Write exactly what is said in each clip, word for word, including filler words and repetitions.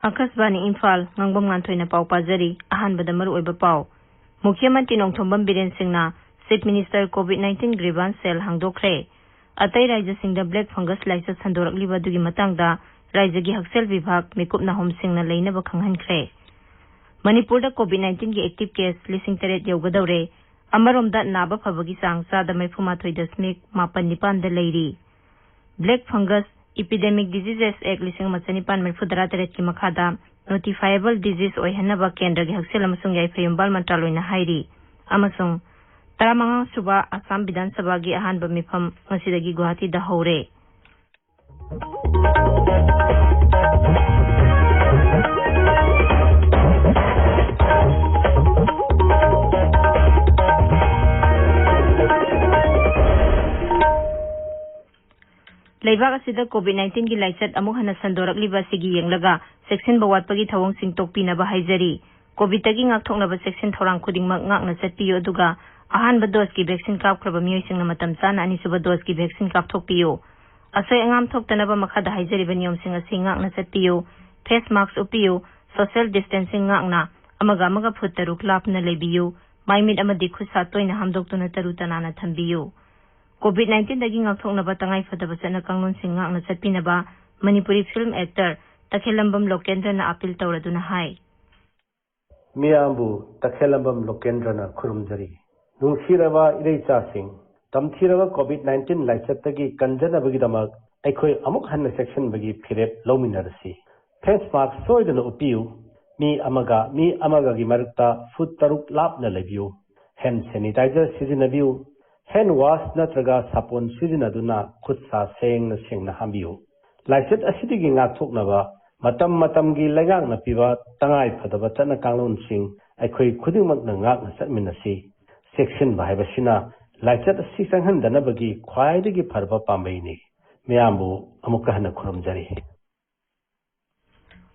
ꯑꯥꯀꯥꯁꯕꯥꯅꯤ ꯏꯝꯐꯥꯜ, ꯉꯥꯡꯕꯝ ꯉꯥꯟꯊꯣꯏꯅ ꯄꯥꯎ ꯄꯥꯖꯔꯤ꯫ ꯑꯍꯥꯟꯕꯗ ꯃꯔꯨꯑꯣꯏꯕ ꯄꯥꯎ꯫ ꯃꯨꯈ꯭ꯌ ꯃꯟꯇ꯭ꯔꯤ ꯅꯣꯡꯊꯣꯝꯕꯝ ꯕꯤꯔꯦꯟ ꯁꯤꯡꯅ Chief Minister COVID nineteen Grievance Cell ꯍꯥꯡꯗꯣꯛꯈ꯭ꯔꯦ꯫ ꯑꯇꯩ ꯔꯥꯖ꯭ꯌꯁꯤꯡꯗ black fungus ꯂꯥꯏꯆꯠ ꯁꯟꯗꯣꯔꯛꯂꯤꯕ ꯑꯗꯨꯒꯤ ꯃꯇꯥꯡꯗ ꯔꯥꯖ꯭ꯌꯒꯤ ꯍꯛꯁꯦꯜ ꯕꯤꯚꯥꯒ ꯃꯤꯀꯨꯞ ꯅꯥꯍꯣꯝꯁꯤꯡꯅ ꯂꯩꯅꯕ ꯈꯪꯍꯟꯈ꯭ꯔꯦ꯫ ꯃꯅꯤꯄꯨꯔꯗ COVID nineteen ꯒꯤ active case ꯂꯤꯁꯤꯡ ꯇꯔꯦꯠ ꯌꯧꯒꯗꯧꯔꯦ꯫ ꯑꯃꯔꯣꯝꯗ ꯅꯥꯕ ꯐꯕꯒꯤ ꯆꯥꯡ ꯆꯥꯗ ꯃꯔꯤꯐꯨ ꯃꯥꯊꯣꯏ ꯗꯁꯃꯤꯛ ꯃꯥꯄꯟ ꯅꯤꯄꯥꯟꯗ ꯂꯩꯔꯤ꯫ Black Fungus Epidemic Diseases Act ꯂꯤꯁꯤꯡ ꯑꯃ ꯆꯅꯤꯄꯥꯟ ꯃꯔꯤꯐꯨ ꯇꯔꯥ ꯇꯔꯦꯠꯀꯤ ꯃꯈꯥꯗ notifiable disease ꯑꯣꯏꯍꯟꯅꯕ ꯀꯦꯟꯗ꯭ꯔꯒꯤ ꯍꯛꯁꯦꯜ ꯑꯃꯁꯨꯡ ꯌꯥꯏꯐ ꯌꯨꯝꯕꯥꯜ ꯃꯟꯇ꯭ꯔꯥꯂꯣꯏꯅ ꯍꯥꯏꯔꯤ꯫ ꯑꯃꯁꯨꯡ ꯇꯔꯥꯃꯉꯥ ꯁꯨꯕ ꯑꯁꯥꯝ ꯕꯤꯙꯥꯟ ꯁꯚꯥꯒꯤ ꯑꯍꯥꯟꯕ ꯃꯤꯐꯝ ꯉꯁꯤꯗꯒꯤ ꯒꯨꯋꯥꯍꯥꯇꯤꯗ ꯍꯧꯔꯦ꯫ ꯂꯩꯕꯥꯛ ꯑꯁꯤꯗ COVID nineteen ꯒꯤ ꯂꯥꯏꯆꯠ ꯑꯃꯨꯛ ꯍꯟꯅ ꯁꯟꯗꯣꯔꯛꯂꯤꯕ ꯑꯁꯤꯒꯤ ꯌꯦꯡꯂꯒ ꯆꯦꯛꯁꯤꯟꯕ ꯋꯥꯠꯄꯒꯤ ꯊꯧꯑꯣꯡꯁꯤꯡ ꯇꯣꯛꯄꯤꯅꯕ ꯍꯥꯏꯖꯔꯤ꯫ COVID ꯇꯒꯤ ꯉꯥꯛꯊꯣꯛꯅꯕ ꯆꯦꯛꯁꯤꯟ ꯊꯧꯔꯥꯡ ꯈꯨꯗꯤꯡꯃꯛ ꯉꯥꯛꯅ ꯆꯠꯄꯤꯌꯨ, ꯑꯗꯨꯒ ꯑꯍꯥꯟꯕ dose ꯀꯤ vaccine ꯀꯥꯞꯈ꯭ꯔꯕ ꯃꯤꯑꯣꯏꯁꯤꯡꯅ ꯃꯇꯝ ꯆꯥꯅ ꯑꯅꯤꯁꯨꯕ dose ꯀꯤ vaccine ꯀꯥꯞꯊꯣꯛꯄꯤꯌꯨ꯫ ꯑꯁꯣꯏ ꯑꯉꯥꯝ ꯊꯣꯛꯇꯅꯕ ꯃꯈꯥꯗ ꯍꯥꯏꯖꯔꯤꯕ ꯅꯤꯌꯣꯝꯁꯤꯡ ꯑꯁꯤ ꯉꯥꯛꯅ ꯆꯠꯄꯤꯌꯨ: face mask ꯎꯞꯄꯤꯌꯨ, social distancing ꯉꯥꯛꯅ ꯑꯃꯒ ꯑꯃꯒ ꯐꯨꯠ ꯇꯔꯨꯛ ꯂꯥꯞꯅ ꯂꯩꯕꯤꯌꯨ, ꯃꯥꯏꯃꯤꯠ ꯑꯃꯗꯤ ꯈꯨꯠ ꯁꯥ ꯇꯣꯏꯅ ꯍꯥꯝꯗꯣꯛꯇꯨꯅ ꯇꯔꯨ ꯇꯅꯥꯟꯅ ꯊꯝꯕꯤꯌꯨ꯫ COVID nineteen ꯗꯒꯤ ꯉꯥꯛꯊꯣꯛꯅꯕ ꯇꯉꯥꯏ ꯐꯗꯕ ꯆꯠꯅ ꯀꯥꯡꯂꯣꯟꯁꯤꯡ ꯉꯥꯛꯅ ꯆꯠꯄꯤꯅꯕ ꯃꯅꯤꯄꯨꯔꯤ film actor ꯇꯈꯦꯜꯂꯝꯕꯝ ꯂꯣꯀꯦꯟꯗ꯭ꯔꯅ appeal ꯇꯧꯔꯗꯨꯅ ꯍꯥꯏ꯫ ꯃꯤꯌꯥꯝꯕꯨ ꯇꯈꯦꯜꯂꯝꯕꯝ ꯂꯣꯀꯦꯟꯗ꯭ꯔꯅ ꯈꯨꯔꯨꯝꯖꯔꯤ꯫ ꯅꯨꯡꯁꯤꯔꯕ ꯏꯔꯩꯆꯥꯁꯤꯡ, ꯇꯝꯊꯤꯔꯕ COVID nineteen ꯂꯥꯏꯆꯠꯇꯒꯤ ꯀꯟꯖꯅꯕꯒꯤꯗꯃꯛ ꯑꯩꯈꯣꯏ ꯑꯃꯨꯛ ꯍꯟꯅ ꯆꯦꯛꯁꯤꯟꯕꯒꯤ ꯐꯤꯔꯦꯞ ꯂꯧꯃꯤꯟꯅꯔꯁꯤ꯫ Face mask ꯁꯣꯏꯗꯅ ꯎꯞꯄꯤꯌꯨ꯫ ꯃꯤ ꯑꯃꯒ ꯃꯤ ꯑꯃꯒꯒꯤ ꯃꯔꯛꯇ ꯐꯨꯠ ꯇꯔꯨꯛ ꯂꯥꯞꯅ ꯂꯩꯕꯤꯌꯨ꯫ Hand sanitizer ꯁꯤꯖꯤꯟꯅꯕꯤꯌꯨ꯫ Hand wash ꯅꯠꯇ꯭ꯔꯒ ꯁꯥꯄꯣꯟ ꯁꯤꯖꯤꯟꯅꯗꯨꯅ ꯈꯨꯠ ꯁꯥ ꯁꯦꯡꯅ ꯁꯦꯡꯅ ꯍꯥꯝꯕꯤꯌꯨ꯫ ꯂꯥꯏꯆꯠ ꯑꯁꯤꯗꯒꯤ ꯉꯥꯛꯊꯣꯛꯅꯕ ꯃꯇꯝ ꯃꯇꯝꯒꯤ ꯂꯩꯉꯥꯛꯅ ꯄꯤꯕ ꯇꯉꯥꯏ ꯐꯗꯕ ꯆꯠꯅ ꯀꯥꯡꯂꯣꯟꯁꯤꯡ ꯑꯩꯈꯣꯏ ꯈꯨꯗꯤꯡꯃꯛꯅ ꯉꯥꯛꯅ ꯆꯠꯃꯤꯟꯅꯁꯤ꯫ ꯆꯦꯛꯁꯤꯟꯕ ꯍꯥꯏꯕꯁꯤꯅ ꯂꯥꯏꯆꯠ ꯑꯁꯤ ꯆꯪꯍꯟꯗꯅꯕꯒꯤ ꯈ꯭ꯋꯥꯏꯗꯒꯤ ꯐꯔꯕ ꯄꯥꯝꯕꯩꯅꯤ꯫ ꯃꯤꯌꯥꯝꯕꯨ ꯑꯃꯨꯛꯀ ꯍꯟꯅ ꯈꯨꯔꯨꯝꯖꯔꯤ꯫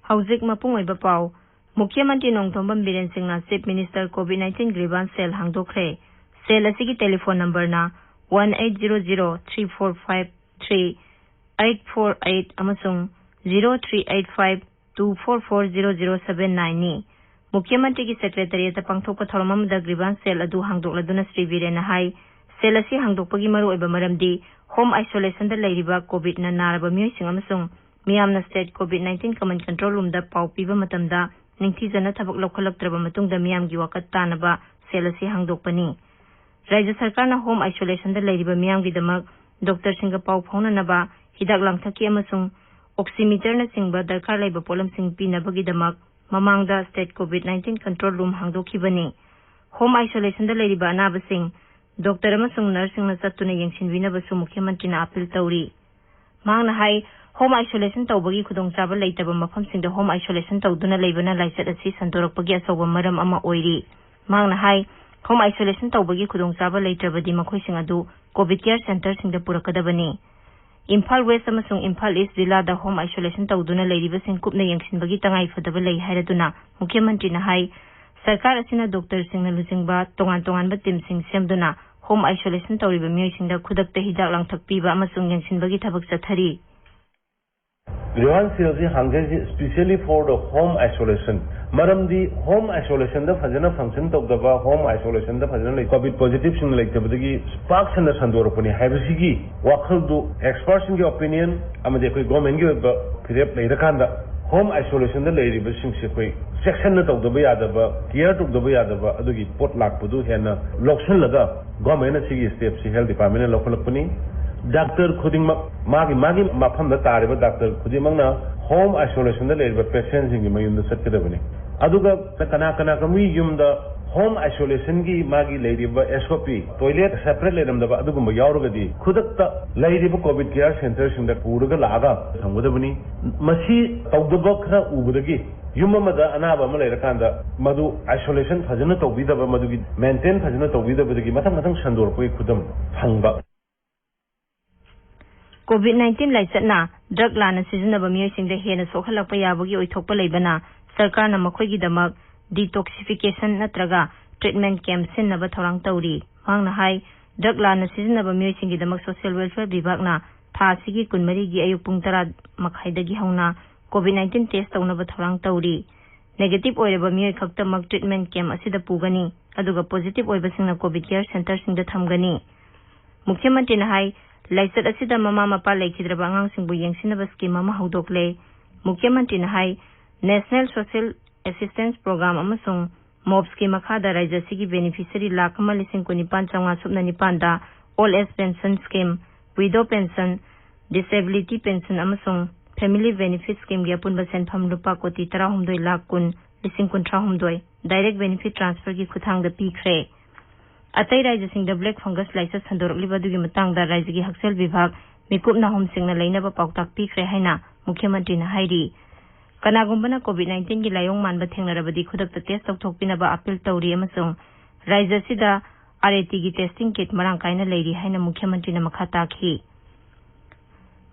ꯍꯧꯖꯤꯛ ꯃꯄꯨꯡ ꯑꯣꯏꯕ ꯄꯥꯎ꯫ ꯃꯨꯈ꯭ꯌ ꯃꯟꯇ꯭ꯔꯤ ꯅꯣꯡꯊꯣꯝꯕꯝ ꯕꯤꯔꯦꯟ ꯁꯤꯡꯅ Chief Minister COVID nineteen Grievance Cell ꯍꯥꯡꯗꯣꯛꯈ꯭ꯔꯦ꯫ Cell ꯑꯁꯤꯒꯤ telephone number ꯅ one eight zero zero three four five three eight four eight ꯑꯃꯁꯨꯡ zero three eight five two four four zero zero seven nine ꯅꯤ꯫ ꯃꯨꯈ꯭ꯌ ꯃꯟꯇ꯭ꯔꯤꯒꯤ ꯁꯦꯀ꯭ꯔꯦꯇꯔꯤꯌꯦꯠꯇ ꯄꯥꯡꯊꯣꯛꯄ ꯊꯧꯔꯝ ꯑꯃꯗ ꯒ꯭ꯔꯤꯚꯥꯟꯁ ꯁꯦꯜ ꯑꯗꯨ ꯍꯥꯡꯗꯣꯛꯂꯗꯨꯅ ꯁ꯭ꯔꯤ ꯕꯤꯔꯦꯟꯅ ꯍꯥꯏ, ꯁꯦꯜ ꯑꯁꯤ ꯍꯥꯡꯗꯣꯛꯄꯒꯤ ꯃꯔꯨꯑꯣꯏꯕ ꯃꯔꯝꯗꯤ ꯍꯣꯝ ꯑꯥꯏꯁꯣꯂꯦꯁꯟꯗ ꯂꯩꯔꯤꯕ ꯀꯣꯚꯤꯗꯅ ꯅꯥꯔꯕ ꯃꯤꯑꯣꯏꯁꯤꯡ ꯑꯃꯁꯨꯡ ꯃꯤꯌꯥꯝꯅ ꯁ꯭ꯇꯦꯠ ꯀꯣꯚꯤꯗ ꯅꯥꯏꯟꯇꯤꯟ ꯀꯃꯟ ꯀꯟꯇ꯭ꯔꯣꯜ ꯔꯨꯝꯗ ꯄꯥꯎ ꯄꯤꯕ ꯃꯇꯝꯗ ꯅꯤꯡꯊꯤꯖꯅ ꯊꯕꯛ ꯂꯧꯈꯠꯂꯛꯇ꯭ꯔꯕ ꯃꯇꯨꯡꯗ ꯃꯤꯌꯥꯝꯒꯤ ꯋꯥꯀꯠ ꯇꯥꯅꯕ ꯁꯦꯜ ꯑꯁꯤ ꯍꯥꯡꯗꯣꯛꯄꯅꯤ꯫ ꯔꯥꯖ꯭ꯌ ꯁꯔꯀꯥꯔꯅ ꯍꯣꯝ ꯑꯥꯏꯁꯣꯂꯦꯁꯟꯗ ꯂꯩꯔꯤꯕ ꯃꯤꯌꯥꯝꯒꯤꯗꯃꯛ ꯗꯣꯛꯇꯔꯁꯤꯡꯒ ꯄꯥꯎ ꯐꯥꯎꯅꯅꯕ, ꯍꯤꯗꯥꯛ ꯂꯥꯡꯊꯛꯀꯤ ꯑꯃꯁꯨꯡ ꯑꯣꯛꯁꯤꯃꯤꯇꯔꯅꯆꯤꯡꯕ ꯗꯔꯀꯥꯔ ꯂꯩꯕ ꯄꯣꯠꯂꯝꯁꯤꯡ ꯄꯤꯅꯕꯒꯤꯗꯃꯛ ꯃꯃꯥꯡꯗ state Covid nineteen control room ꯍꯥꯡꯗꯣꯛꯈꯤꯕꯅꯤ꯫ ꯍꯣꯝ ꯑꯥꯏꯁꯣꯂꯦꯁꯟꯗ ꯂꯩꯔꯤꯕ ꯑꯅꯥꯕꯁꯤꯡ ꯗꯣꯛꯇꯔ ꯑꯃꯁꯨꯡ ꯅꯔꯁꯁꯤꯡꯅ ꯆꯠꯇꯨꯅ ꯌꯦꯡꯁꯤꯟꯕꯤꯅꯕꯁꯨ ꯃꯨꯈ꯭ꯌ ꯃꯟꯇ꯭ꯔꯤꯅ ꯑꯥꯄꯤꯜ ꯇꯧꯔꯤ꯫ ꯃꯍꯥꯛꯅ ꯍꯥꯏ, ꯍꯣꯝ ꯑꯥꯏꯁꯣꯂꯦꯁꯟ ꯇꯧꯕꯒꯤ ꯈꯨꯗꯣꯡꯆꯥꯕ ꯂꯩꯇꯕ ꯃꯐꯝꯁꯤꯡꯗ ꯍꯣꯝ ꯑꯥꯏꯁꯣꯂꯦꯁꯟ ꯇꯧꯗꯨꯅ ꯂꯩꯕꯅ ꯂꯥꯏꯆꯠ ꯑꯁꯤ ꯁꯟꯗꯣꯔꯛꯄꯒꯤ ꯑꯆꯧꯕ ꯃꯔꯝ ꯑꯃ ꯑꯣꯏꯔꯤ꯫ ꯃꯍꯥꯛꯅ ꯍꯥꯏ, ꯍꯣꯝ ꯑꯥꯏꯁꯣꯂꯦꯁꯟ ꯇꯧꯕꯒꯤ ꯈꯨꯗꯣꯡꯆꯥꯕ ꯂꯩꯇ꯭ꯔꯕꯗꯤ ꯃꯈꯣꯏꯁꯤꯡ ꯑꯗꯨ ꯀꯣꯚꯤꯗ ꯀꯤꯌꯔ ꯁꯦꯟꯇꯔꯁꯤꯡꯗ ꯄꯨꯔꯛꯀꯗꯕꯅꯤ꯫ ꯏꯝꯐꯥꯜ ꯋꯦꯁ ꯑꯃꯁꯨꯡ ꯏꯝꯐꯥꯜ ꯏꯁ ꯖꯤꯂꯥꯗ ꯍꯣꯝ ꯑꯥꯏꯁꯣꯂꯦꯁꯟ ꯇꯧꯗꯨꯅ ꯂꯩꯔꯤꯕꯁꯤꯡ ꯀꯨꯞꯅ ꯌꯦꯡꯁꯤꯟꯕꯒꯤ ꯇꯉꯥꯏ ꯐꯗꯕ ꯂꯩ ꯍꯥꯏꯔꯗꯨꯅ ꯃꯨꯈ꯭ꯌ ꯃꯟꯇ꯭ꯔꯤꯅ ꯍꯥꯏ, ꯁꯔꯀꯥꯔ ꯑꯁꯤꯅ ꯗꯣꯛꯇꯔꯁꯤꯡꯅ ꯂꯨꯆꯤꯡꯕ ꯇꯣꯉꯥꯟ ꯇꯣꯉꯥꯟꯕ ꯇꯤꯝꯁꯤꯡ ꯁꯦꯝꯗꯨꯅ ꯍꯣꯝ ꯑꯥꯏꯁꯣꯂꯦꯁꯟ ꯇꯧꯔꯤꯕ ꯃꯤꯑꯣꯏꯁꯤꯡꯗ ꯈꯨꯗꯛꯇ ꯍꯤꯗꯥꯛ ꯂꯥꯡꯊꯛ ꯄꯤꯕ ꯑꯃꯁꯨꯡ ꯌꯦꯡꯁꯤꯟꯕꯒꯤ ꯊꯕꯛ ꯆꯠꯊꯔꯤ꯫ ꯒ꯭ꯔꯤꯚꯥꯟꯁ ꯁꯦꯜꯁꯤ ꯍꯥꯡꯖꯩꯁꯤ specially for the home isolation꯫ ꯃꯔꯝꯗꯤ ꯍꯣꯝ ꯑꯥꯏꯁꯣꯂꯦꯁꯟꯗ ꯐꯖꯅ ꯐꯪꯁꯟ ꯇꯧꯗꯕ, ꯍꯣꯝ ꯑꯥꯏꯁꯣꯂꯦꯁꯟꯗ ꯐꯖꯅ ꯂꯩ, ꯀꯣꯚꯤꯗ ꯄꯣꯖꯤꯇꯤꯚꯁꯤꯡ ꯂꯩꯇꯕꯗꯒꯤ ꯄꯥꯛ ꯁꯟꯅ ꯁꯟꯗꯣꯔꯛꯄꯅꯤ ꯍꯥꯏꯕꯁꯤꯒꯤ ꯋꯥꯈꯜꯗꯨ ꯑꯦꯛꯁꯄꯔꯠꯁꯤꯡꯒꯤ ꯑꯣꯄꯤꯅꯤꯌꯟ ꯑꯃꯗꯤ ꯑꯩꯈꯣꯏ ꯒꯣꯔꯃꯦꯟꯒꯤ ꯑꯣꯏꯕ ꯐꯤꯔꯦꯞ ꯂꯩꯔꯀꯥꯟꯗ ꯍꯣꯝ ꯑꯥꯏꯁꯣꯂꯦꯁꯟꯗ ꯂꯩꯔꯤꯕꯁꯤꯡꯁꯦ ꯑꯩꯈꯣꯏ ꯆꯦꯛꯁꯤꯟꯅ ꯇꯧꯗꯕ ꯌꯥꯗꯕ, ꯀꯤꯌꯔ ꯇꯧꯗꯕ ꯌꯥꯗꯕ ꯑꯗꯨꯒꯤ ꯄꯣꯠ ꯂꯥꯛꯄꯗꯨ ꯍꯦꯟꯅ ꯂꯧꯁꯤꯜꯂꯒ ꯒꯣꯔꯃꯦꯟꯅ ꯁꯤꯒꯤ ꯁ꯭ꯇꯦꯞꯁꯤ ꯍꯦꯜꯊ ꯗꯤꯄꯥꯔꯠꯃꯦꯟꯅ ꯂꯧꯈꯠꯂꯛꯄꯅꯤ꯫ ꯗꯥꯛꯇꯔ ꯈꯨꯗꯤꯡꯃꯛ ꯃꯥꯒꯤ ꯃꯥꯒꯤ ꯃꯐꯝꯗ ꯇꯥꯔꯤꯕ ꯗꯥꯛꯇꯔ ꯈꯨꯗꯤꯡꯃꯛꯅ ꯍꯣꯝ ꯑꯥꯏꯁꯣꯂꯦꯁꯟꯗ ꯂꯩꯔꯤꯕ ꯄꯦꯁꯦꯟꯁꯤꯡꯒꯤ ꯃꯌꯨꯝꯗ ꯆꯠꯀꯗꯕꯅꯤ꯫ ꯑꯗꯨꯒ ꯀꯅꯥ ꯀꯅꯥ ꯀꯃꯤ ꯌꯨꯝꯗ ꯍꯣꯝ ꯑꯥꯏꯁꯣꯂꯦꯁꯟꯒꯤ ꯃꯥꯒꯤ ꯂꯩꯔꯤꯕ ꯑꯦꯁ ꯑꯣ ꯄꯤ, ꯇꯣꯏꯂꯦꯠ ꯁꯦꯄꯔꯦꯠ ꯂꯩꯔꯝꯗꯕ ꯑꯗꯨꯒꯨꯝꯕ ꯌꯥꯎꯔꯒꯗꯤ ꯈꯨꯗꯛꯇ ꯂꯩꯔꯤꯕ ꯀꯣꯚꯤꯗ ꯀꯤꯌꯔ ꯁꯦꯟꯇꯔꯁꯤꯡꯗ ꯄꯨꯔꯒ ꯂꯥꯛꯑꯒ ꯊꯝꯒꯗꯕꯅꯤ꯫ ꯃꯁꯤ ꯇꯧꯗꯕ ꯈꯔ ꯎꯕꯗꯒꯤ ꯌꯨꯝ ꯑꯃꯗ ꯑꯅꯥꯕ ꯑꯃ ꯂꯩꯔꯀꯥꯟꯗ ꯃꯗꯨ ꯑꯥꯏꯁꯣꯂꯦꯁꯟ ꯐꯖꯅ ꯇꯧꯕꯤꯗꯕ, ꯃꯗꯨꯒꯤ ꯃꯦꯟꯇꯦꯟ ꯐꯖꯅ ꯇꯧꯕꯤꯗꯕꯗꯒꯤ ꯃꯊꯪ ꯃꯊꯪ ꯁꯟꯗꯣꯔꯛꯄꯒꯤ ꯈꯨꯗꯝ ꯐꯪꯕ꯫ ꯀꯣꯚꯤꯗ ꯅꯥꯏꯟꯇꯤꯟ ꯂꯥꯏꯆꯠꯅ ꯗ꯭ꯔꯒ ꯂꯥꯟꯅ ꯁꯤꯖꯤꯟꯅꯕ ꯃꯤꯑꯣꯏꯁꯤꯡꯗ ꯍꯦꯟꯅ ꯁꯣꯛꯍꯜꯂꯛꯄ ꯌꯥꯕꯒꯤ ꯑꯣꯏꯊꯣꯛꯄ ꯂꯩꯕꯅ ꯁꯔꯀꯥꯔꯅ ꯃꯈꯣꯏꯒꯤꯗꯃꯛ ꯗꯤꯇꯣꯛꯁꯤꯐꯤꯀꯦꯁꯟ ꯅꯠꯇ꯭ꯔꯒ ꯇ꯭ꯔꯤꯠꯃꯦꯟ ꯀꯦꯝꯞ ꯁꯤꯟꯅꯕ ꯊꯧꯔꯥꯡ ꯇꯧꯔꯤ꯫ ꯃꯍꯥꯛꯅ ꯍꯥꯏ, ꯗ꯭ꯔꯒ ꯂꯥꯟꯅ ꯁꯤꯖꯤꯟꯅꯕ ꯃꯤꯑꯣꯏꯁꯤꯡꯒꯤꯗꯃꯛ ꯁꯣꯁꯤꯌꯦꯜ ꯋꯦꯜꯐꯤꯌꯔ ꯕꯤꯚꯥꯒꯅ ꯊꯥ ꯑꯁꯤꯒꯤ ꯀꯨꯟꯃꯔꯤꯒꯤ ꯑꯌꯨꯛ ꯄꯨꯡ ꯇꯔꯥ ꯃꯈꯥꯏꯗꯒꯤ ꯍꯧꯅ COVID nineteen test ꯇꯧꯅꯕ ꯊꯧꯔꯥꯡ ꯇꯧꯔꯤ꯫ Negative ꯑꯣꯏꯔꯕ ꯃꯤꯑꯣꯏ ꯈꯛꯇꯃꯛ treatment camp ꯑꯁꯤꯗ ꯄꯨꯒꯅꯤ, ꯑꯗꯨꯒ positive ꯑꯣꯏꯕꯁꯤꯡꯅ COVID care centreꯁꯤꯡꯗ ꯊꯝꯒꯅꯤ꯫ ꯃꯨꯈ꯭ꯌ ꯃꯟꯇ꯭ꯔꯤꯅ ꯍꯥꯏ, ꯂꯥꯏꯆꯠ ꯑꯁꯤꯗ ꯃꯃꯥ ꯃꯄꯥ ꯂꯩꯈꯤꯗ꯭ꯔꯕ ꯑꯉꯥꯡꯁꯤꯡꯕꯨ ꯌꯦꯡꯁꯤꯟꯅꯕ scheme ꯑꯃ ꯍꯧꯗꯣꯛꯂꯦ꯫ ꯃꯨꯈ꯭ꯌ ꯃꯟꯇ꯭ꯔꯤꯅ ꯍꯥꯏ, National Social Assistance Program ꯑꯃꯁꯨꯡ ꯃꯣꯞꯁꯀꯤ ꯃꯈꯥꯗ ꯔꯥꯖ꯭ꯌ ꯑꯁꯤꯒꯤ beneficiary ꯂꯥꯈ ꯑꯃ ꯂꯤꯁꯤꯡ ꯀꯨꯟꯅꯤꯄꯥꯟ ꯆꯥꯝꯃꯉꯥ ꯁꯨꯞꯅ ꯅꯤꯄꯥꯟꯗ old age pension scheme, widow pension, disability pension ꯑꯃꯁꯨꯡ family benefit schemeꯒꯤ ꯑꯄꯨꯟꯕ ꯁꯦꯟꯐꯝ ꯂꯨꯄꯥ ꯀꯣꯇꯤ ꯇꯔꯥꯍꯨꯝꯗꯣꯏ ꯂꯥꯈ ꯀꯨꯟ ꯂꯤꯁꯤꯡ ꯀꯨꯟꯊ꯭ꯔꯥ ꯍꯨꯝꯗꯣꯏ direct benefit transferꯒꯤ ꯈꯨꯠꯊꯥꯡꯗ ꯄꯤꯈ꯭ꯔꯦ꯫ ꯑꯇꯩ ꯔꯥꯖ꯭ꯌꯁꯤꯡꯗ black fungus ꯂꯥꯏꯆꯠ ꯁꯟꯗꯣꯔꯛꯂꯤꯕ ꯑꯗꯨꯒꯤ ꯃꯇꯥꯡꯗ ꯔꯥꯖ꯭ꯌꯒꯤ ꯍꯛꯁꯦꯜ ꯕꯤꯚꯥꯒ ꯃꯤꯀꯨꯞ ꯅꯥꯍꯨꯝꯁꯤꯡꯅ ꯂꯩꯅꯕ ꯄꯥꯎꯇꯥꯛ ꯄꯤꯈ꯭ꯔꯦ ꯍꯥꯏꯅ ꯃꯨꯈ꯭ꯌ ꯃꯟꯇ꯭ꯔꯤꯅ ꯍꯥꯏꯔꯤ꯫ ꯀꯅꯥꯒꯨꯝꯕꯅ COVID nineteenꯒꯤ ꯂꯥꯏꯑꯣꯡ ꯃꯥꯟꯕ ꯊꯦꯡꯅꯔꯕꯗꯤ ꯈꯨꯗꯛꯇ test ꯇꯧꯊꯣꯛꯄꯤꯅꯕ appeal ꯇꯧꯔꯤ ꯑꯃꯁꯨꯡ ꯔꯥꯖ꯭ꯌ ꯑꯁꯤꯗ RATꯒꯤ testing kit ꯃꯔꯥꯡ ꯀꯥꯏꯅ ꯂꯩꯔꯤ ꯍꯥꯏꯅ ꯃꯨꯈ꯭ꯌ ꯃꯟꯇ꯭ꯔꯤꯅ ꯃꯈꯥ ꯇꯥꯈꯤ꯫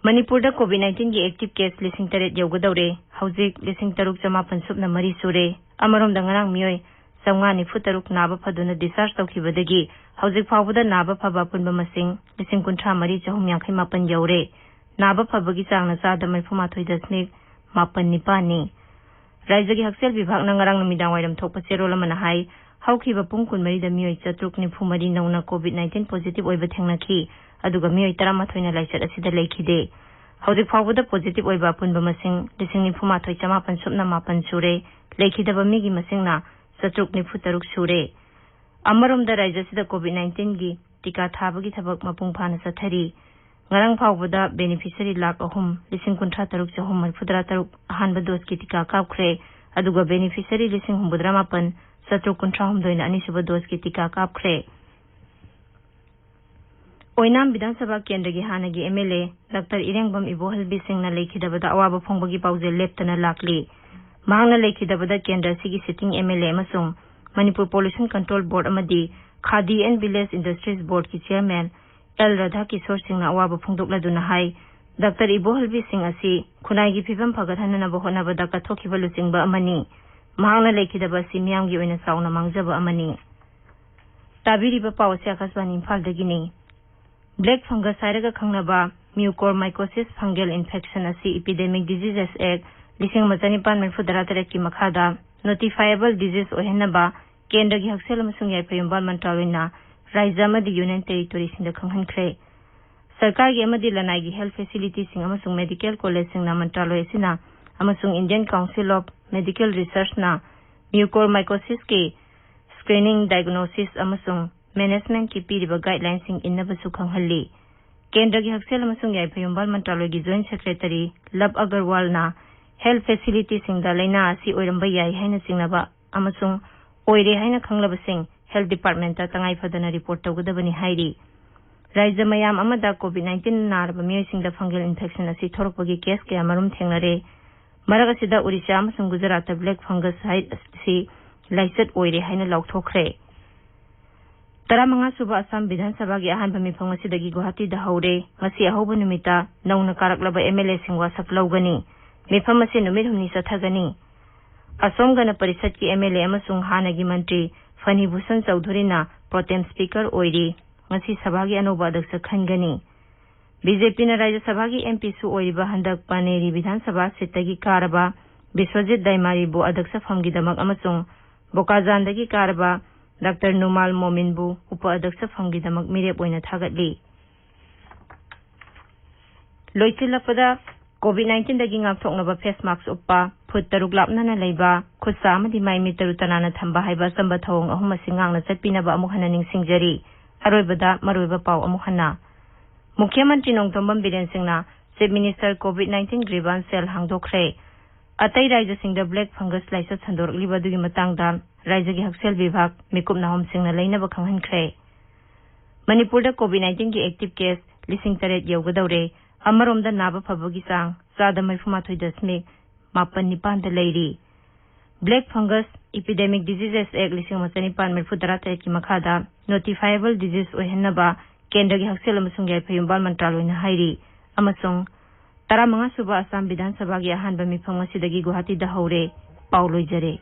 ꯃꯅꯤꯄꯨꯔꯗ COVID nineteenꯒꯤ active case ꯂꯤꯁꯤꯡ ꯇꯔꯦꯠ ꯌꯧꯒꯗꯧꯔꯦ꯫ ꯍꯧꯖꯤꯛ ꯂꯤꯁꯤꯡ ꯇꯔꯨꯛ ꯆꯥꯃꯥꯄꯟ ꯁꯨꯞꯅ ꯃꯔꯤ ꯁꯨꯔꯦ꯫ ꯑꯃꯔꯣꯝꯗ ꯉꯔꯥꯡ ꯃꯤꯑꯣꯏ ꯆꯥꯝꯃꯉꯥ ꯅꯤꯐꯨ ꯇꯔꯨꯛ ꯅꯥꯕ ꯐꯗꯨꯅ discharge ꯇꯧꯈꯤꯕꯗꯒꯤ ꯍꯧꯖꯤꯛ ꯐꯥꯎꯕꯗ ꯅꯥꯕ ꯐꯕ ꯑꯄꯨꯟꯕ ꯃꯁꯤꯡ ꯂꯤꯁꯤꯡ ꯀꯨꯟꯊ꯭ꯔꯥ ꯃꯔꯤ ꯆꯍꯨꯝ ꯌꯥꯡꯈꯩ ꯃꯥꯄꯟ ꯌꯧꯔꯦ꯫ ꯅꯥꯕ ꯐꯕꯒꯤ ꯆꯥꯡꯅ ꯆꯥꯗ ꯃꯔꯤꯐꯨ ꯃꯥꯊꯣꯏ ꯗꯁꯃꯤꯛ ꯃꯥꯄꯟ ꯅꯤꯄꯥꯟꯅꯤ꯫ ꯔꯥꯖ꯭ꯌꯒꯤ ꯍꯛꯁꯦꯜ ꯕꯤꯚꯥꯒꯅ ꯉꯔꯥꯡ ꯅꯨꯃꯤꯗꯥꯡ ꯋꯥꯏꯔꯝ ꯊꯣꯛꯄ ꯆꯦꯔꯣꯜ ꯑꯃꯅ ꯍꯥꯏ, ꯍꯧꯈꯤꯕ ꯄꯨꯡ ꯀꯨꯟꯃꯔꯤꯗ ꯃꯤꯑꯣꯏ ꯆꯥꯇ꯭ꯔꯨꯛ ꯅꯤꯐꯨ ꯃꯔꯤ ꯅꯧꯅ COVID nineteen positive ꯑꯣꯏꯕ ꯊꯦꯡꯅꯈꯤ, ꯑꯗꯨꯒ ꯃꯤꯑꯣꯏ ꯇꯔꯥꯃꯥꯊꯣꯏꯅ ꯂꯥꯏꯆꯠ ꯑꯁꯤꯗ ꯂꯩꯈꯤꯗꯦ꯫ ꯍꯧꯖꯤꯛ ꯐꯥꯎꯕꯗ positive ꯑꯣꯏꯕ ꯑꯄꯨꯟꯕ ꯃꯁꯤꯡ ꯂꯤꯁꯤꯡ ꯅꯤꯐꯨ ꯃꯥꯊꯣꯏ ꯆꯥꯃꯥꯄꯟ ꯁꯨꯞꯅ ꯃꯥꯄꯟ ꯁꯨꯔꯦ꯫ ꯂꯩꯈꯤꯗꯕ ꯃꯤꯒꯤ ꯃꯁꯤꯡꯅ ꯆꯥꯇ꯭ꯔꯨꯛ ꯅꯤꯐꯨ ꯇꯔꯨꯛ ꯁꯨꯔꯦ꯫ ꯑꯃꯔꯣꯝꯗ ꯔꯥꯖ꯭ꯌ ꯑꯁꯤꯗ COVID nineteenꯒꯤ ꯇꯤꯀꯥ ꯊꯥꯕꯒꯤ ꯊꯕꯛ ꯃꯄꯨꯡ ꯐꯥꯅ ꯆꯠꯊꯔꯤ꯫ ꯉꯔꯥꯡ ꯐꯥꯎꯕꯗ beneficiary ꯂꯥꯈ ꯑꯍꯨꯝ ꯂꯤꯁꯤꯡ ꯀꯨꯟꯊ꯭ꯔꯥ ꯇꯔꯨꯛ ꯆꯍꯨꯝ ꯃꯔꯤꯐꯨ ꯇꯔꯥ ꯇꯔꯨꯛ ꯑꯍꯥꯟꯕ doseꯀꯤ ꯇꯤꯀꯥ ꯀꯥꯞꯈ꯭ꯔꯦ, ꯑꯗꯨꯒ beneficiary ꯂꯤꯁꯤꯡ ꯍꯨꯝꯐꯨꯇꯔꯥ ꯃꯥꯄꯟ ꯆꯥꯇ꯭ꯔꯨꯛ ꯀꯨꯟꯊ꯭ꯔꯥ ꯍꯨꯝꯗꯣꯏꯅ ꯑꯅꯤꯁꯨꯕ doseꯀꯤ ꯇꯤꯀꯥ ꯀꯥꯞꯈ꯭ꯔꯦ꯫ ꯑꯣꯏꯅꯥꯝ ꯕꯤꯙꯥꯟ ꯁꯚꯥ ꯀꯦꯟꯗ꯭ꯔꯒꯤ ꯍꯥꯟꯅꯒꯤ MLA ꯗꯥꯛꯇꯔ ꯏꯔꯦꯡꯕꯝ ꯏꯕꯣꯍꯜꯕꯤ ꯁꯤꯡꯅ ꯂꯩꯈꯤꯗꯕꯗ ꯑꯋꯥꯕ ꯐꯣꯡꯕꯒꯤ ꯄꯥꯎꯖꯦꯜ ꯂꯦꯞꯇꯅ ꯂꯥꯛꯂꯤ꯫ ꯃꯍꯥꯛꯅ ꯂꯩꯈꯤꯗꯕꯗ ꯀꯦꯟꯗ꯭ꯔ ꯑꯁꯤꯒꯤ sitting MLA ꯑꯃꯁꯨꯡ ꯃꯅꯤꯄꯨꯔ Pollution Control Board ꯑꯃꯗꯤ Khadi and Village Industries Boardꯀꯤ chairman ꯑꯦꯜ ꯔꯥꯙꯥ ꯀꯤꯁꯣꯔ ꯁꯤꯡꯅ ꯑꯋꯥꯕ ꯐꯣꯡꯗꯣꯛꯂꯗꯨꯅ ꯍꯥꯏ, ꯗꯥꯛꯇꯔ ꯏꯕꯣꯍꯜꯕꯤ ꯁꯤꯡ ꯑꯁꯤ ꯈꯨꯟꯅꯥꯏꯒꯤ ꯐꯤꯕꯝ ꯐꯒꯠꯍꯟꯅꯅꯕ ꯍꯣꯠꯅꯕꯗ ꯀꯠꯊꯣꯛꯈꯤꯕ ꯂꯨꯆꯤꯡꯕ ꯑꯃꯅꯤ꯫ ꯃꯍꯥꯛꯅ ꯂꯩꯈꯤꯗꯕ ꯑꯁꯤ ꯃꯤꯌꯥꯝꯒꯤ ꯑꯣꯏꯅ ꯆꯥꯎꯅ ꯃꯥꯡꯖꯕ ꯑꯃꯅꯤ꯫ ꯇꯥꯕꯤꯔꯤꯕ ꯄꯥꯎ ꯑꯁꯤ ꯑꯀꯥꯁꯕꯥꯅꯤ ꯏꯝꯐꯥꯜꯗꯒꯤꯅꯤ꯫ Black fungus ꯍꯥꯏꯔꯒ ꯈꯪꯅꯕ Mucormycosis fungal infection ꯑꯁꯤ Epidemic Diseases Act ꯂꯤꯁꯤꯡ ꯑꯃ ꯆꯅꯤꯄꯥꯟ ꯃꯔꯤꯐꯨ ꯇꯔꯥ ꯇꯔꯦꯠꯀꯤ ꯃꯈꯥꯗ notifiable disease ꯑꯣꯏꯍꯟꯅꯕ ꯀꯦꯟꯗ꯭ꯔꯒꯤ ꯍꯛꯁꯦꯜ ꯑꯃꯁꯨꯡ ꯌꯥꯏꯐ ꯌꯨꯝꯕꯥꯜ ꯃꯟꯇ꯭ꯔꯥꯂꯣꯏꯅ ꯔꯥꯖ꯭ꯌ ꯑꯃꯗꯤ Union Territoryꯁꯤꯡꯗ ꯈꯪꯍꯟꯈ꯭ꯔꯦ꯫ ꯁꯔꯀꯥꯔꯒꯤ ꯑꯃꯗꯤ ꯂꯅꯥꯏꯒꯤ health facilityꯁꯤꯡ ꯑꯃꯁꯨꯡ medical collegeꯁꯤꯡꯅ ꯃꯟꯇ꯭ꯔꯥꯂꯣꯏ ꯑꯁꯤꯅ ꯑꯃꯁꯨꯡ Indian Council of Medical Researchꯅ Mucormycosisꯀꯤ screening, diagnosis ꯑꯃꯁꯨꯡ managementꯀꯤ ꯄꯤꯔꯤꯕ guidelineꯁꯤꯡ ꯏꯟꯅꯕꯁꯨ ꯈꯪꯍꯜꯂꯤ꯫ ꯀꯦꯟꯗ꯭ꯔꯒꯤ ꯍꯛꯁꯦꯜ ꯑꯃꯁꯨꯡ ꯌꯥꯏꯐ ꯌꯨꯝꯕꯥꯜ ꯃꯟꯇ꯭ꯔꯥꯂꯣꯏꯒꯤ Joint Secretary Love Agarwalꯅ health facilityꯁꯤꯡꯗ ꯂꯥꯏꯅꯥ ꯑꯁꯤ ꯑꯣꯏꯔꯝꯕ ꯌꯥꯏ ꯍꯥꯏꯅ ꯆꯤꯡꯅꯕ ꯑꯃꯁꯨꯡ ꯑꯣꯏꯔꯦ ꯍꯥꯏꯅ ꯈꯪꯂꯕꯁꯤꯡ health departmentꯇ ꯇꯉꯥꯏ ꯐꯗꯅ report ꯇꯧꯒꯗꯕꯅꯤ ꯍꯥꯏꯔꯤ꯫ ꯔꯥꯖ꯭ꯌ ꯃꯌꯥꯝ ꯑꯃꯗ COVID nineteen ꯅꯥꯔꯕ ꯃꯤꯑꯣꯏꯁꯤꯡꯗ fungal infection ꯑꯁꯤ ꯊꯣꯔꯛꯄꯒꯤ case ꯀꯌꯥ ꯃꯔꯨꯝ ꯊꯦꯡꯅꯔꯦ꯫ ꯃꯔꯛ ꯑꯁꯤꯗ ꯑꯣꯔꯤꯁꯥ ꯑꯃꯁꯨꯡ ꯒꯨꯖꯔꯥꯠꯇ black fungus ꯍꯥꯏ ꯑꯁꯤ ꯂꯥꯏꯆꯠ ꯑꯣꯏꯔꯦ ꯍꯥꯏꯅ ꯂꯥꯎꯊꯣꯛꯈ꯭ꯔꯦ꯫ ꯇꯔꯥꯃꯉꯥ ꯁꯨꯕ ꯑꯁꯥꯝ ꯕꯤꯙꯥꯟ ꯁꯚꯥꯒꯤ ꯑꯍꯥꯟꯕ ꯃꯤꯐꯝ ꯉꯁꯤꯗꯒꯤ ꯒꯨꯋꯥꯍꯥꯇꯤꯗ ꯍꯧꯔꯦ꯫ ꯉꯁꯤ ꯑꯍꯧꯕ ꯅꯨꯃꯤꯠꯇ ꯅꯧꯅ ꯀꯥꯔꯛꯂꯕ MLAꯁꯤꯡ ꯋꯥꯁꯛ ꯂꯧꯒꯅꯤ꯫ ꯃꯤꯐꯝ ꯑꯁꯤ ꯅꯨꯃꯤꯠ ꯍꯨꯝꯅꯤ ꯆꯠꯊꯒꯅꯤ꯫ ꯑꯁꯣꯝ ꯒꯅ ꯄꯔꯤꯁꯠꯀꯤ MLA ꯑꯃꯁꯨꯡ ꯍꯥꯟꯅꯒꯤ ꯃꯟꯇ꯭ꯔꯤ ꯐꯅꯤꯚꯨꯁꯟ ꯆꯧꯙꯨꯔꯤꯅ pro tem speaker ꯑꯣꯏꯔꯤ꯫ ꯉꯁꯤ ꯁꯚꯥꯒꯤ ꯑꯅꯧꯕ ꯑꯗ꯭ꯌꯛꯁ ꯈꯟꯒꯅꯤ꯫ BJPꯅ ꯔꯥꯖ꯭ꯌ ꯁꯚꯥꯒꯤ MPꯁꯨ ꯑꯣꯏꯔꯤꯕ ꯍꯟꯗꯛ ꯄꯅꯦꯔꯤ ꯕꯤꯙꯥꯟ ꯁꯚꯥ seatꯇꯒꯤ ꯀꯥꯔꯕ ꯕꯤꯁ꯭ꯋꯖꯤꯠ ꯗꯥꯏꯃꯥꯔꯤꯕꯨ ꯑꯗ꯭ꯌꯛꯁ ꯐꯝꯒꯤꯗꯃꯛ ꯑꯃꯁꯨꯡ ꯕꯣꯀꯥꯖꯥꯟꯗꯒꯤ ꯀꯥꯔꯕ ꯗꯥꯛꯇꯔ ꯅꯨꯃꯥꯜ ꯃꯣꯃꯤꯟꯕꯨ ꯎꯄ ꯑꯗ꯭ꯌꯛꯁ ꯐꯝꯒꯤꯗꯃꯛ ꯃꯤꯔꯦꯞ ꯑꯣꯏꯅ ꯊꯥꯒꯠꯂꯤ꯫ ꯂꯣꯏꯁꯤꯜꯂꯛꯄꯗ, COVID nineteenꯗꯒꯤ ꯉꯥꯛꯊꯣꯛꯅꯕ face mask ꯎꯞꯄ, ꯐꯨꯠ ꯇꯔꯨꯛ ꯂꯥꯞꯅꯅ ꯂꯩꯕ, ꯈꯨꯠ ꯁꯥ ꯑꯃꯗꯤ ꯃꯥꯏ ꯃꯤꯠ ꯇꯔꯨ ꯇꯅꯥꯟꯅ ꯊꯝꯕ ꯍꯥꯏꯕ ꯑꯆꯝꯕ ꯊꯧꯑꯣꯡ ꯑꯍꯨꯝ ꯑꯁꯤ ꯉꯥꯛꯅ ꯆꯠꯄꯤꯅꯕ ꯑꯃꯨꯛ ꯍꯟꯅ ꯅꯤꯡꯁꯤꯡꯖꯔꯤ꯫ ꯑꯔꯣꯏꯕꯗ ꯃꯔꯨꯑꯣꯏꯕ ꯄꯥꯎ ꯑꯃꯨꯛ ꯍꯟꯅ꯫ ꯃꯨꯈ꯭ꯌ ꯃꯟꯇ꯭ꯔꯤ ꯅꯣꯡꯊꯣꯝꯕꯝ ꯕꯤꯔꯦꯟ ꯁꯤꯡꯅ Chief Minister COVID nineteen grievance cell ꯍꯥꯡꯗꯣꯛꯈ꯭ꯔꯦ꯫ ꯑꯇꯩ ꯔꯥꯖ꯭ꯌꯁꯤꯡꯗ black fungus ꯂꯥꯏꯆꯠ ꯁꯟꯗꯣꯔꯛꯂꯤꯕ ꯑꯗꯨꯒꯤ ꯃꯇꯥꯡꯗ ꯔꯥꯖ꯭ꯌꯒꯤ ꯍꯛꯁꯦꯜ ꯕꯤꯚꯥꯒ ꯃꯤꯀꯨꯞ ꯅꯥꯍꯣꯝꯁꯤꯡꯅ ꯂꯩꯅꯕ ꯈꯪꯍꯟꯈ꯭ꯔꯦ꯫ ꯃꯅꯤꯄꯨꯔꯗ COVID nineteenꯒꯤ active case ꯂꯤꯁꯤꯡ ꯇꯔꯦꯠ ꯌꯧꯒꯗꯧꯔꯦ꯫ ꯑꯃꯔꯣꯝꯗ ꯅꯥꯕ ꯐꯕꯒꯤ ꯆꯥꯡ ꯆꯥꯗ ꯃꯔꯤꯐꯨ ꯃꯥꯊꯣꯏ ꯗꯁꯃꯤꯛ ꯃꯥꯄꯟ ꯅꯤꯄꯥꯟꯗ ꯂꯩꯔꯤ꯫ Black Fungus Epidemic Diseases Act ꯂꯤꯁꯤꯡ ꯑꯃ ꯆꯅꯤꯄꯥꯟ ꯃꯔꯤꯐꯨ ꯇꯔꯥ ꯇꯔꯦꯠꯀꯤ ꯃꯈꯥꯗ notifiable disease ꯑꯣꯏꯍꯟꯅꯕ ꯀꯦꯟꯗ꯭ꯔꯒꯤ ꯍꯛꯁꯦꯜ ꯑꯃꯁꯨꯡ ꯌꯥꯏꯐ ꯌꯨꯝꯕꯥꯜ ꯃꯟꯇ꯭ꯔꯥꯂꯣꯏꯅ ꯍꯥꯏꯔꯤ꯫ ꯑꯃꯁꯨꯡ ꯇꯔꯥꯃꯉꯥ ꯁꯨꯕ ꯑꯁꯥꯝ ꯕꯤꯙꯥꯟ ꯁꯚꯥꯒꯤ ꯑꯍꯥꯟꯕ ꯃꯤꯐꯝ ꯉꯁꯤꯗꯒꯤ ꯒꯨꯋꯥꯍꯥꯇꯤꯗ ꯍꯧꯔꯦ꯫ ꯄꯥꯎ ꯂꯣꯏꯖꯔꯦ꯫